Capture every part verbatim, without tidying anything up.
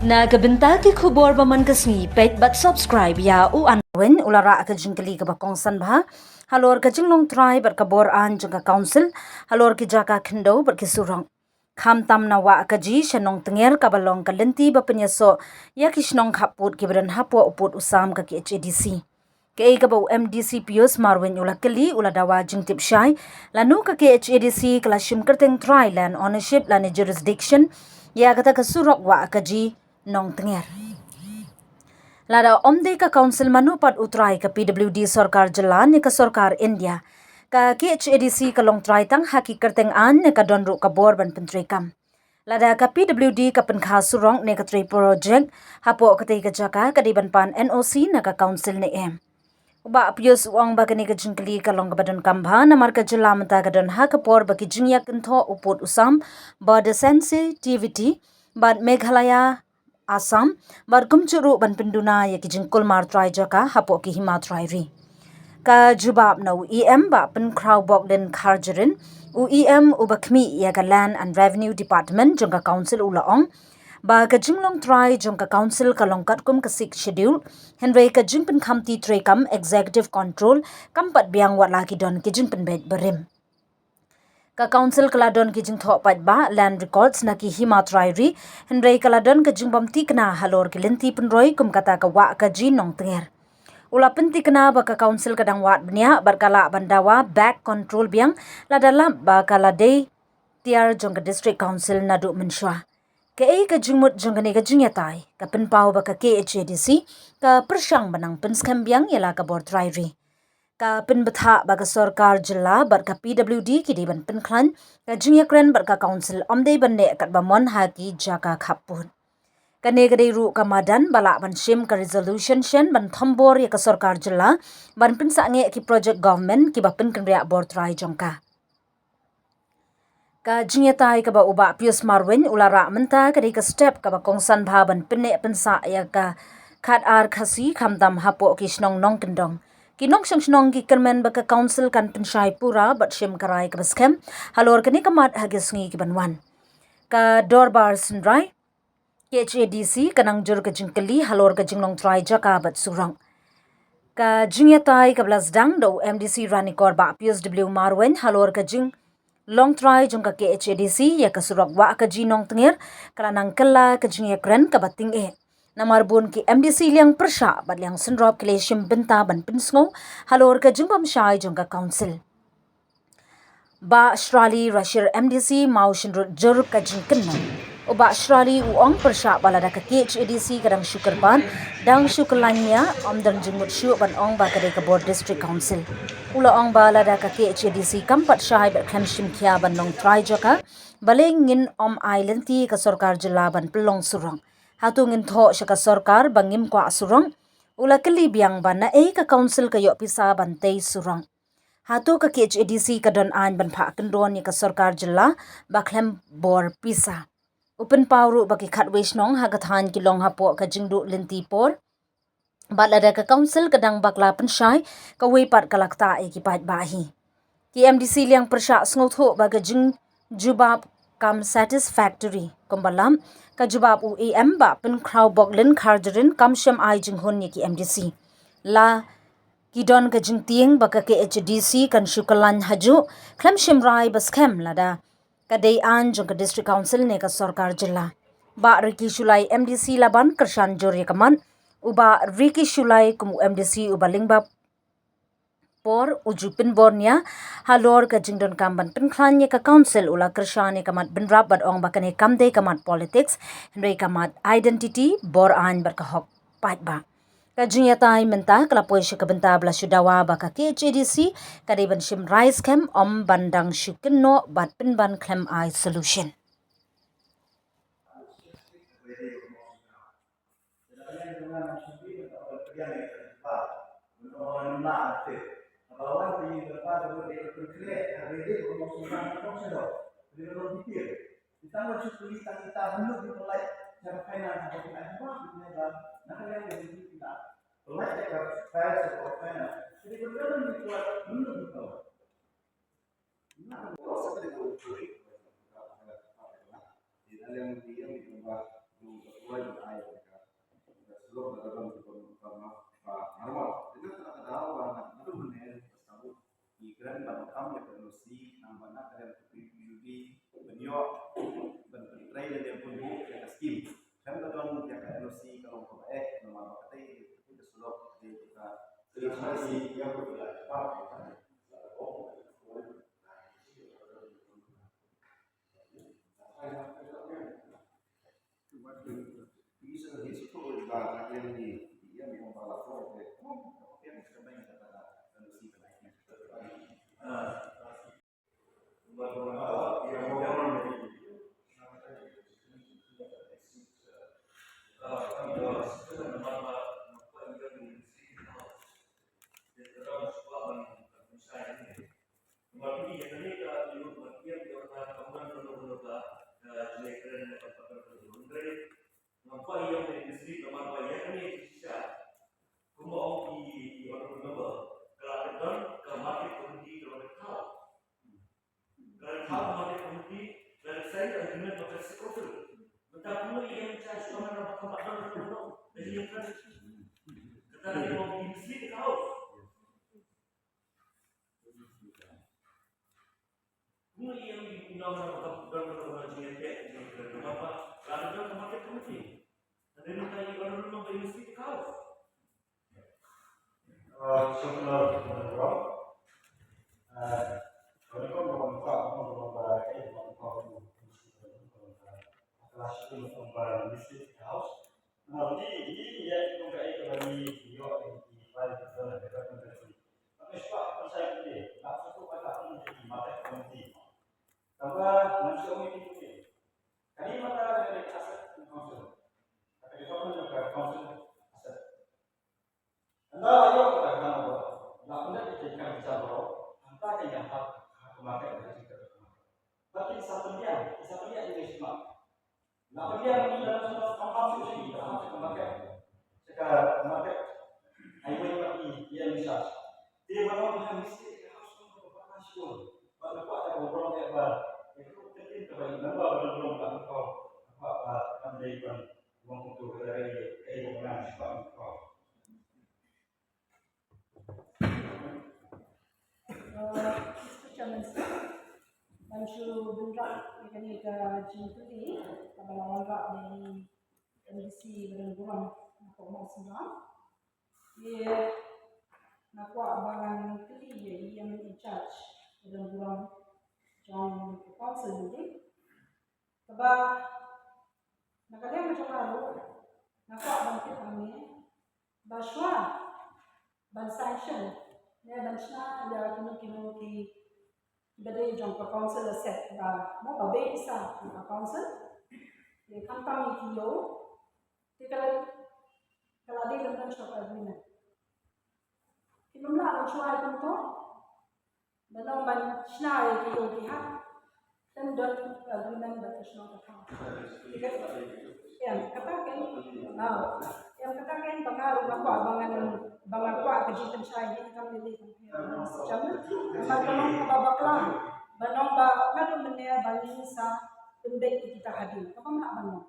Na ka bynta ki khubor ba man ka sngi, peit bad subscribe ïa u Anwin. U la rah ka jingkylli kaba kongsan bha halor ka jinglong trai bad ka bor aiñ jong ka council halor ki jaka khyndew bad ki surok, khamtam na Wahkaji sha Nongtnger, kaba long ka lynti ba pynïasoh ïa ki shnong khappud kiba don hapoh u pud u sam ka K H A D C. Kaei kaba u M D C Pius Marwein u la kylli, u la dawa jingtip shai lano ka K H A D C ka la shim kyrteng trai, land ownership lane jurisdiction ïa kata ka surok Wahkaji Nongtnger. Lada ym dei ka council, mano pat u trai? Ka P W D sorkar jylla ne ka sorkar India? Ka K H A D C ka long trai tang ha ki kyrteng aiñ ne ka don ruh ka bor ban pyntreikam? Lada ka P W D ka pynkha surok ne ka trei project hapoh katei ka jaka, ka dei ban pan N O C na ka council ne em? U Bah Pius u ong ba kane ka jingkylli ka long kaba donkam bha, namar ka jylla mynta ka don ha ka por ba ki jingïakynthoh u pud u sam, border sensitivity, bad Meghalaya, Assam, bad kumjuh ruh ban pynduna ïa ki jingkulmar trai jaka hapoh ki hima trai ri. Ka jubab na u E M Bah Pynkhraw Boglin Kharjahrin, u E M uba khmih ïa ka Land and Revenue Department jong ka council, u la ong ba ka jinglong trai jong ka council ka long katkum ka Sixth Schedule, hynrei ka jingpynkhamti treikam, executive control, kam pat biang wat la ki don ki jingpynbeit barim. Ka council ka la don ki jingthoh paidbah, land records, na ki hima trai ri, hynrei ka la don ka jingbym thikna halor ki lynti pynroi kum kata ka Wahkaji Nongtnger. U la pynthikna ba ka council ka dang wad bniah bad ka lah ban dawa back control biang lada lap ba ka la dei tiar jong ka district council naduh mynshuwa. Kaei ka jingmut jong kane ka jingïatai? Ka pynpaw ba ka K H A D C ka pyrshang ban nang pynskhem biang ïa la ka bor trai ri. Ka pynbthah ba ka sorkar jylla bad ka P W D ki dei ban pynkhlaiñ ka jingïakren bad ka council, ym dei ban neh katba mon ha ki jaka khappud. Kane ka dei ruh ka madan ba lah ban shim ka resolution shen ban thombor ïa ka sorkar jylla ban pynsangeh ki project government kiba pynkynriah bor trai jong ka. Ka jingïatai kaba u Bah Pius Marwein u la rah mynta ka dei ka step kaba kongsan bha ban pynneh pynsah ïa ka Khadar Khasi, khamtam hapoh ki shnong nongkyndong. Ki nongshong shnong ki kyrmen ba ka council kan pynshai pura bad shim ka rai kaba skhem halor kane ka mat ha ki sngi ki ban wan. Ka Dorbar Synrai K H A D C ka nang jur ka jingkylli halor ka jinglong trai jaka bad surok. Ka jingïatai kaba la sdang da u M D C Ranikor Bah Pius W Marwein halor ka jinglong trai jong ka K H A D C ïa ka surok Wahkaji Nongtnger ka la nang kylla ka jingïakren kaba tyngeh, namar bun ki M D C liang pyrshah bad liang synrop ki la shim bynta ban pynsngew halor ka jingbymshai jong ka council. Bah Shrali Rashir, M D C Mawshynrut, jur ka jingkynnoh. U Bah Shrali u ong pyrshah ba lada ka K H A D C ka dang shu kyrpad, dang shu kylla nia, ym don jingmut shuh ban ong ba ka dei ka bor district council. U la ong ba lada ka K H A D C kam pat shai bad khlem shim khia ban long trai jaka, balei ngin ym ai lynti ka sorkar jylla ban pynlong surok? Hato ngin thoh sha ka sorkar ba ngim kwah surok? U la kylli biang ba naei ka council ka ïoh pisa ban tei surok. Hato ka K H A D C ka don aiñ ban phah kyndon ïa ka sorkar jylla ba khlem bor pisa? U pynpaw ruh ba ki khatwei shnong ha ka thaiñ ki long hapoh ka jingduh lynti por. Bad lada ka council ka dang bakla pynshai, kawei pat ka la ktah ïa ki paidbah hi. Ki M D C liang pyrshah sngewthuh ba ka jingjubab kam satisfactory. Kumba lap, ka jubab u E M Bah Pynkhraw Boglin Kharjahrin kam shym ai jinghun ïa ki M D C. La ki don ka jingtieng ba ka K H A D C kan shu kylla hajuh khlem shim rai ba skhem lada ka dei aiñ jong ka district council ne ka sorkar jylla. Bah Ricky Shullai, M D C Laban, kyrshan jur ïa ka mat. U Bah Ricky Shullai kum u M D C uba lyngba por u ju pynbor nia halor ka jingdonkam ban pynkhlaiñ ïa ka council. U la kyrshan ïa ka mat bynrap bad ong ba kane kam dei ka mat politics, hynrei ka mat identity, bor aiñ bad ka hok paidbah. Ka jingïatai mynta ka la poi sha ka bynta ba la shu dawa ba ka K H A D C ka dei ban shim rai skhem, ym ban dang shu kynnoh bad pynban khlem ai solution. Ban trei lem ïa ka scheme. Kan ka don ïa ka N O C ka long kaba eh, namar ba katei, katei ka surok, katei ka, katei ka surok. Kumba ong i, i honorable member, ka la don ka market committee ka la thaw. Ka la thaw ka market committee, la sign agreement bad ka City Council. Mynta kumno i ïa ka shuwa na ba ka ba don ka don ka jingïakhun. Kata ka ong i mislead ka house. Kumno i ïa i ong na ba ka don ka don ka jingïakhun, jingïakhun. Namar ba la don ka market committee. Hynrei mynta i honorable member i mislead ka house. Ynda la ïoh kata ka dang ba la pynleit ïa ki kam ki jam baroh, hangta ka ïa hap ha ka market, ha ka jingkyrkhu ka market. Ba kin sa pynbiang, kin sa pynbiang ïa ki sma. La pynbiang ïa ki, la pynbiang ïa ki, la pynbiang ïa ki, la pynbiang ïa ki market. Sha ka market, highway ba ki ïa in charge. Te ba long ha mistake ka house number ba ka shkul. Ba la kwah da ba long ïa ba. Ïa ka ruh ka tin ka ba ïa number ba long ba ka. Ba ba kam dei ban Uh, Mister Chairman, sir, ban shu bynrap ïa kane ka jingkylli kaba la wanrah da i M D C ba don burom na ka Mawsynram. Ïa nga kwah ba ngan kylli ïa i M N in charge ba don burom jong ka council building. Kaba na ka liang jong nga ruh nga kwah ban tip hangne ba shuwa ban sanction ne ban shna ïa kino kino ki, kiba dei jong ka council asset ba mo ba bei pisa ka council. Te khamtam ïa ki ïew te ka la, ka la dei ban don shuwa ka agreement. Ki ym lah ban shuwa ïa kumto. Ba nang ban shna ïa ki ïew ki hat. Tang don agreement ba ka shnong ka thaw. Em, kata kein. Ah, em, kata kein ba nga ruh nga kwah ba ngan, ba nga kwah ka jingpynshai hi kam lei lei kam pher. Jam na ka nong kaba bakla. Ba nong ba nga ruh mynne ba ngin sa pynbeit ïa kita hadien. Kaba mlak ban nong.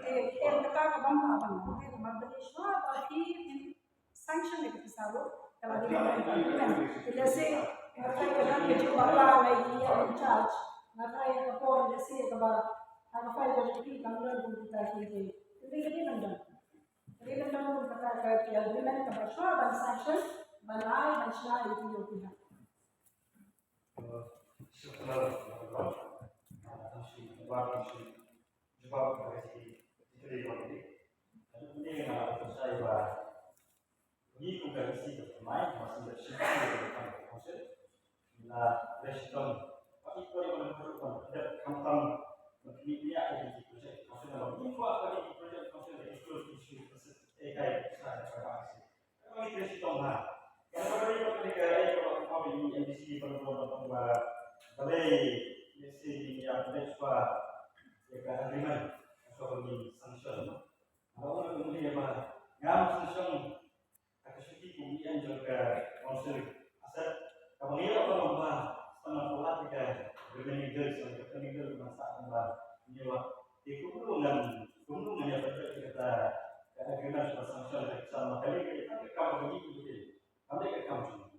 Em, em, kata kaba mlak ban nong. Em, kaba mlak ban nong. Em, kaba mlak ban nong. Sanction ïa ka pisa ruh ka la dei ban implement. Te lehse nga tharai ka dang ka jingbakla na i ïa in charge, nga tharai ka por lehse kaba ha ka file ka jong phi kam don kum kita ki dei. Te dei ka dei ban don. Ka dei ban don kum kata ka ki agreement kaba shuwa ban sanction, ban ai, ban shna ïa ki ïa ki ha. Shukran. Jubab ka shi, jubab ka shi, jubab ka shi, jubab ka shi. Adu ne nga la pynshai ba ngi kum ka E C ka thymmai, ma shu da shi ki ka council. La reshton. Pati ko ri wan ko ri wan dep khamtam. Ma kini ni aka ki project council, na ngi ko aka ki project council da issue issue. E kai sa ka ba si. Ka ngi te shi tong ha. Ka ba ri ko ni ka ri ko ba ko ni M D C ba ba ba ba. Balei ni si ni ya ba ba. Ya ka agreement. Ka ba ni sanction. Aba ong kum ïa ba ngam sngewsih ha ka shuki kum ïa jong ka council asset. Kaba ngi ïoh ka long ba sdang ba la ka remaining bills, ka pending bill ba sa ba ngi ïoh. Te kumno ngan, kumno ngan ïa pynbeit ïa kata ka agreement ba sanction ka sa ma kali ka ïa ka kam ba ngi kum ïa. Kam dei ka kam jong ngi.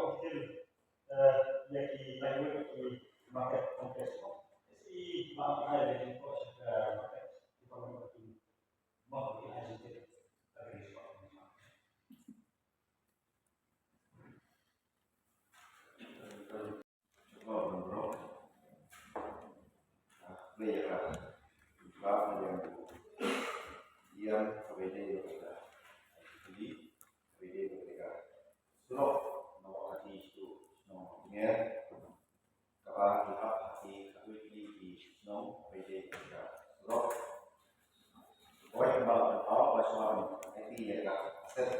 detail, eh, ïa ki language ki market complex. Si ba ai ïa ki ko, eh, market ki ko, Surok, namar ka ti tu, shnong Nyer, kaba ki hap ha ki khatwei tylli ki shnong, kaba ïadei bad ka surok. Kawei kaba la pynpaw ba shuwa ban aiti ïa ka asset,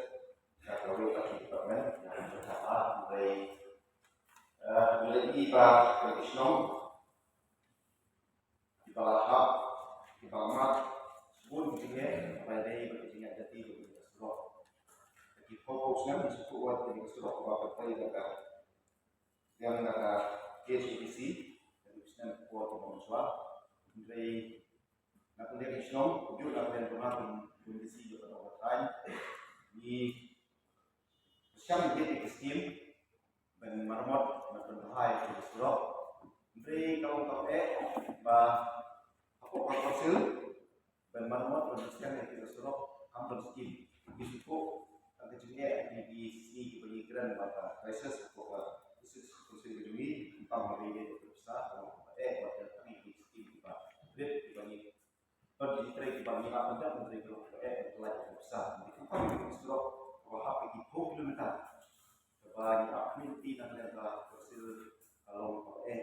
ka kawei ka department, ïa ka jaka ba, hynrei, eh, ngi la ïohi ba ki shnong, kiba la hap, kiba la mad, bun ki jingeh, ba ïadei bad ki jingeh jati bad ka surok. Ki phew phew snem, ngi sngewthuh wat ka surok kaba pyntrei da ka Sdang da ka K H A D C, ka dei snem ko ko ko swa. Hynrei na pyndiang ki shnong, u juk na pyndiang pyndiang pyndiang D C juk ka dong ka thain. Ngi siam ngi ki skim, ban maramot, ban pynbha ïa ki surok. Hynrei ka long ka eh, ba hapoh ka council, ban maramot, ban pynskhem ïa ki surok, kam don skim. Ngi sngewthuh, ka jingeh, ki, ki sngi kiba ngi kren bad ka crisis, hapoh ka crisis, crisis ka jong ngi, kam haba ïadei bad ka pisa, ka long kaba eh, bad ka tang ïa ki skim kiba rit, kiba ngi, bad ki trei kiba ngi lah ban dep, ban trei kiba eh, ban trei ka pisa. Ngi kam ïa ki surok, kaba hap ïa ki phew kilometer. Kaba ngi ap kmie lynti na ka liang ka council, ka long kaba eh.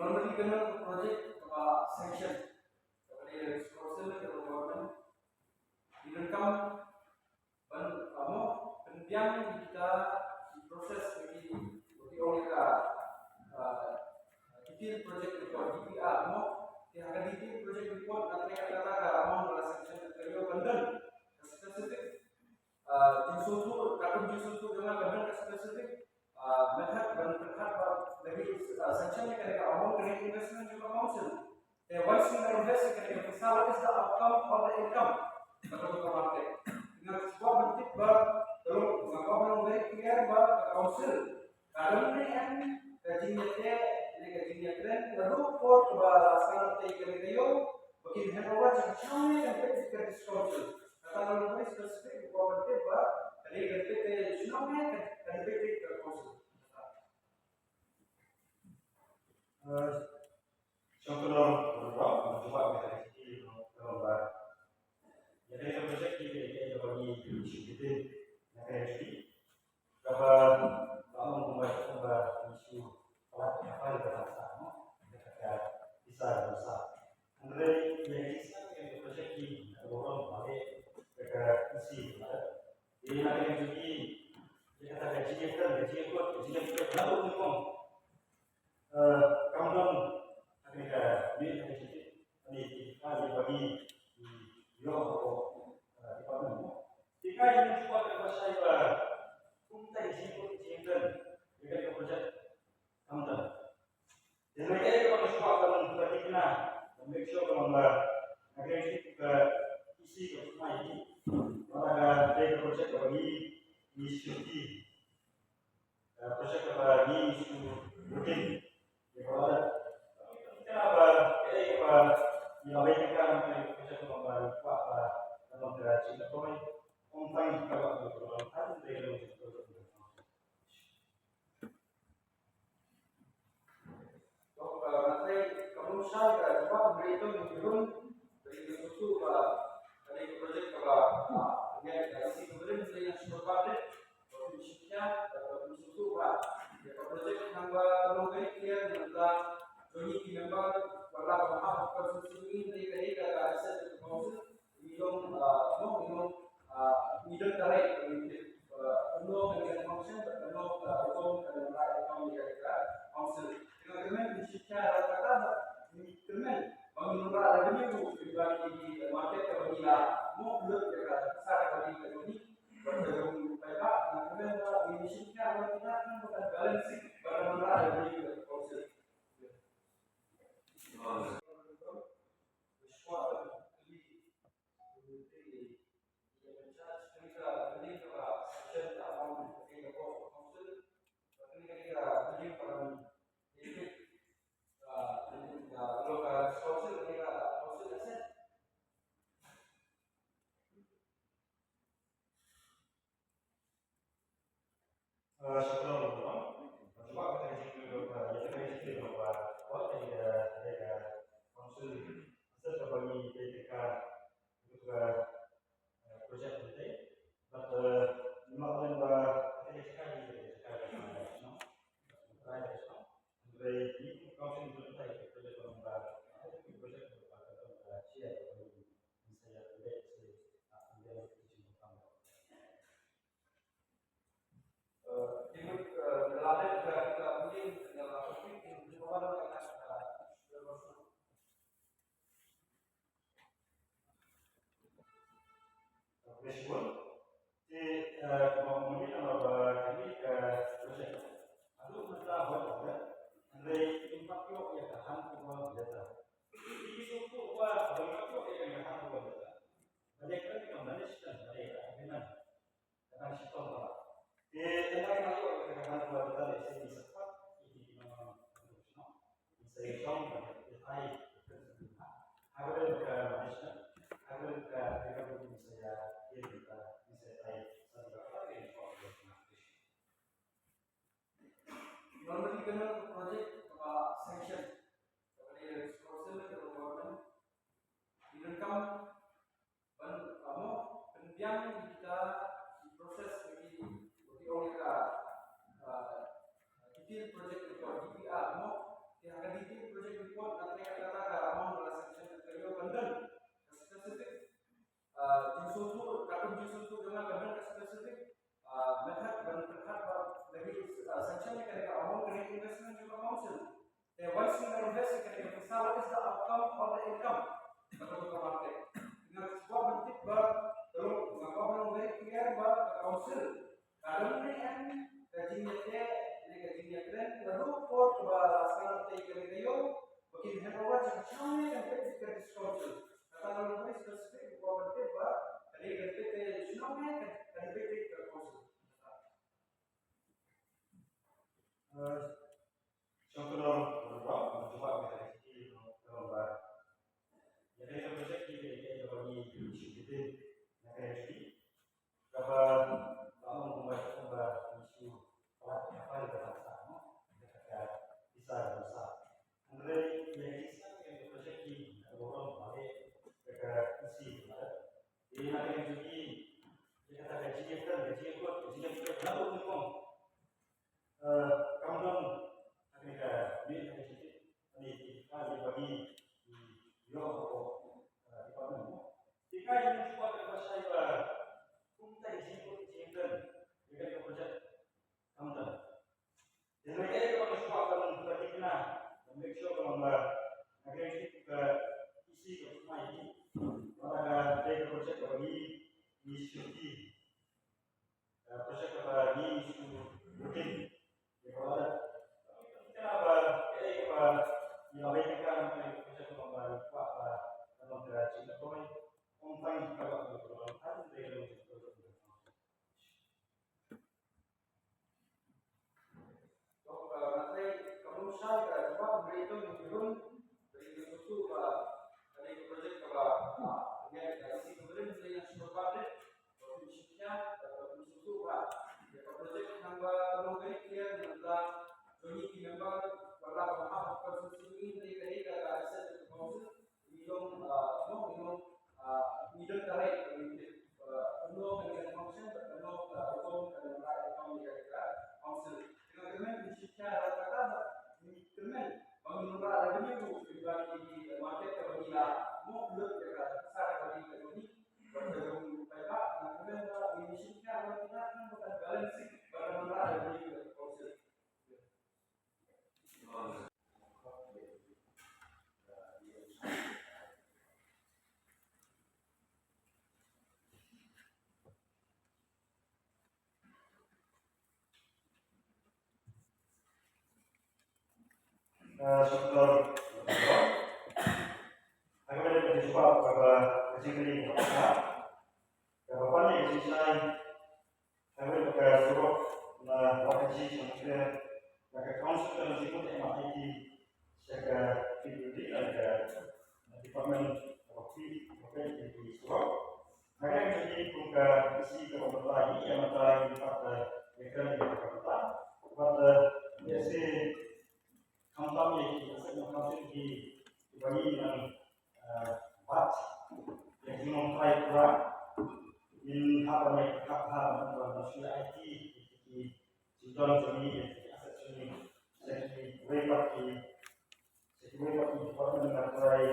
Normally kane ka project kaba sanction kaba dei responsible ka government. Ki donkam ban amo pynbiang ïa kita ki process ki ki ong ïa ka, ah, detail project report, D P R mo. Ki ha ka detail project report na ka kata ka amount ba la sanction ka ïoh ban don ka specific, ah, jingsngewthuh, ka don jingsngewthuh jong nga ban don ka specific, ah, method ban pynhap ba lagi, ah, sanction ïa ka dei ka amount ka dei investment jong ka council. Te once you invest ïa ka dei ka pisa, what is the outcome or the income? Ka dei ka market. Nga shuwa ban tip ba ka long, nga ka long very clear ba ka council ka long ne em ka jingïateh ne ka jingïakren ka dei por ba la sdang te ka dei ka ïoh ba kin hand over jingshong ne ka dei ka council. Kata long very specific ba ban tip ba ka dei ka dei ka shong ne ka dei ka council. Eh, Shong kynnoh ruh, ruh, ruh, ruh, ruh, ruh, ruh, ruh, ruh. Ïa kane ka project ki, ki, ki, ki, ki, ki, ki, ki, na kane ka jingïaseng. Kaba, ba ong kumba, kumba issue palat kapal ka bangsa, no? Ka, ka, ka, visa ka bangsa. Hynrei, ïa kane ka project ki, ka bangsa, ka, ka, issue, ka, ïa kane ka jingïaseng, ïa kata ka jingïaseng, ka jingïaseng, ka jingïaseng, ka jingïaseng, Eh, kam don ha kane ka miet ha kane ka miet ha kane ka miet ba ngi ïoh ko, eh, department mo. Te ka ïa ngi shuwa ka ba shai ba kumta ïa ngi ko ïa ngi don ïa ka project kam don. Te na ka ïa ka ba shuwa ka long ka thikna ka make sure ka long ba na ka ïa ka isi ka mai ni. Ba ka project ba ngi ni shuti. Eh, project kaba ngi shu rutin. Ïa kaba la. Kaba, eh, kaba, ïa kaba ïa ka, eh, project kaba ba, ba, ba, kaba ba, eh, kaba ba, ong tang kaba, kaba ba, Ngi long, ah, mo, ngi long, ah, ngi don ka right, ngi tip, ah, kumno ka ngi function, kumno ka rukom ka ngi right, ka ngi right, ka council. Ngi kyrmen ngi shim ïa kata, ngi kyrmen ba ngi nongrah revenue ruh kiba ki market kaba ngi la, mo, lut ïa ka sa kaba ngi ka ngi ba ka jong paidbah, ngi kyrmen ba ngi shim ïa kata, ngi balance ba ka nongrah revenue ka council. Eh, shukran, Doctor. Cuba kita isi dulu, eh, kita isi dulu, eh, what is the, the, the council, asal ka bagi kita, kita, eh, project kita, but, eh, lima bulan ba, kita cakap ni, kita cakap ni, no? Right, no? Jadi, ini council belum tahu project apa, project apa, share, saya, saya, saya, Te, eh, kumba mynta ba kane ka project haduh mynta ba ong, hynrei ngim pat ïoh ïa ka hand over letter. Ki shu ong ba ngim pat ïoh ïa ka hand over letter. Ba dei ka management, ba dei ka agreement. Ka dang shitom ba. Te, te ka dang ïoh ka dang ïoh ka dang ïoh ka dang ïoh ka dang ïoh. Sa ïoh ka dang ïoh ka dang ïoh. Normally kane ka project kaba sanction, kaba dei responsible ka government. Ki donkam ban, ah, mo, pynbiang ïa kita ki process ki, ki ong ïa ka, ah, detail project report, D P R mo, ki ha ka detail What is the outcome of the income? Nga kwah ban tip ba, nga kwah ban long very clear ba ka council ka dang ne em ka jingïateh ne ka jingïakren naduh por kaba la sdang tei ka ne ka ïew ba kin hand over cha ka shnong ne kan peit ka district council. Kata ka long very specific, nga kwah ban tip ba ka ne kan peit ka shnong ne kan peit ka council. Shongkhlor ruh ba jubab ka dei ki ruh ba. Ïa ka project ki dei ki ba ngi shu bitin na ka dei ki kaba ba ong kumba kumba ngi shu palat kapal ka bangsa, no? Ka ka isa ka bangsa. Hynrei ïa ki sa ka project ki ka ba ong ba dei ka ka isi ka. Ïa ka dei ki ïa ka ka jingïakren ka jingïakren ka jingïakren ka jingïakren. Eh, kam don ha kane ka miet ha kane ka miet, ha kane ka miet, ïoh ko, eh, department mo. Te ka ïa ngi shuwa ka ba shai ba kumta ka jingkut ka jingkren ïa kane ka project. Kam don. Te na ka ïa ka ba shuwa ka long ka thikna, ka make sure ka long ba na ka ïa ka isi ka mai ni. Wala ka project ka ba ngi, ngi shuti. Eh, project kaba ngi shu rutin. Ïa kaba lada. Kaba, eh, kaba, ïa kaba ïa ka, eh, project kaba ngi kwah ba, kaba ngi kwah ba, kaba ngi kwah ba, kaba ngi kwah ba. Eh, shukor. Haba ka jubab kaba ka jingkylli kaba kaba pan ïa ka jingshai. Haba ka surok na Wahkaji Shangkher na ka council ka jingkut ïa ma aiti sha ka P W D na ka department of P W D surok. Haba ka jingkut ka isi kaba batai ïa ma tai ïa ka ïa ka ïa ka batai. But, eh, ïa si Khamtam ïa ki asset na council ki, ki ba ngi nang, eh, bat ïa ki nongtrai pura. Ngin hap ban ïa ki hap hap ban ban ban shu ïa aiti ïa ki jingdon jong ngi ïa ki asset jong ngi. Ïa kiwei pat ki, ïa kiwei pat ki department na trai.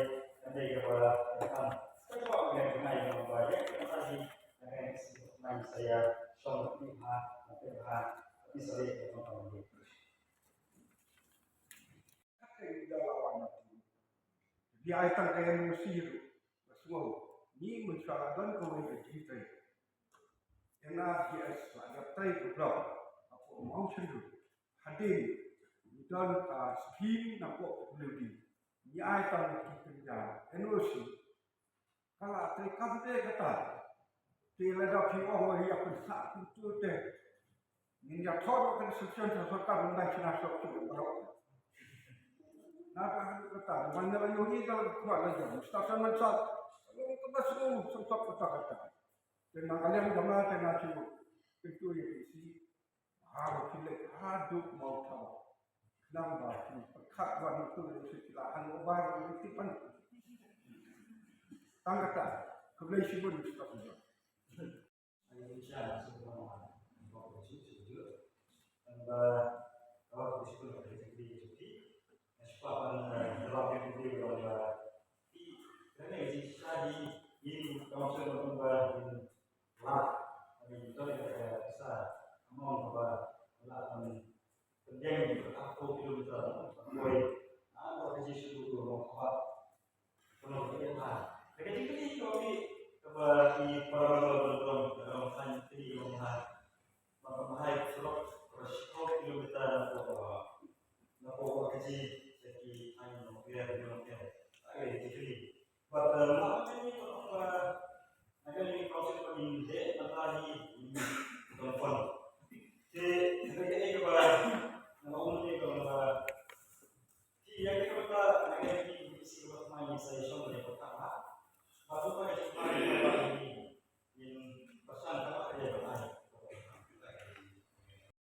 Hynrei kaba ïa kam ka jubab ka ngai ngai nang ba ïa ki nongtrai ki ngai ngai sa ïa shong ki ha na ki ha ki sa ïa ki nongtrai. Ka dei da la wan ati. Di ai tang ka N O C ruh. Ka sngew. Ni mynshuwa la don kawei ka jingtei. N R D S la ïa tei ka block. Hapoh Mawshynrut. Hadien. Ngi don ka scheme napoh P W D. Ngi ai tang ki kynja N O C. Ka la trei kam te kata. Te lada phi ong ïa pynsah kumtu te. Ngin ïa thok ka section sa sorkar ym dei shna shop tu baroh. Na ka kata, man la ïohi ka la kwah la jam. Station man sa. Ka ba sngewsih kata kata. Te na ka liang jong nga te nga shu. Kumtu ïa phi si. Ba ki leit haduh Mawthaw. Khnang ba ki pyrkhat ba nangtu leit sha ki la handover leit tip ban. Tang kata, khublei shibun Mister President. Lah, kami betul ya, eh, sa, among ba, lah, kami, kemudian, aku belum tahu, aku, ah,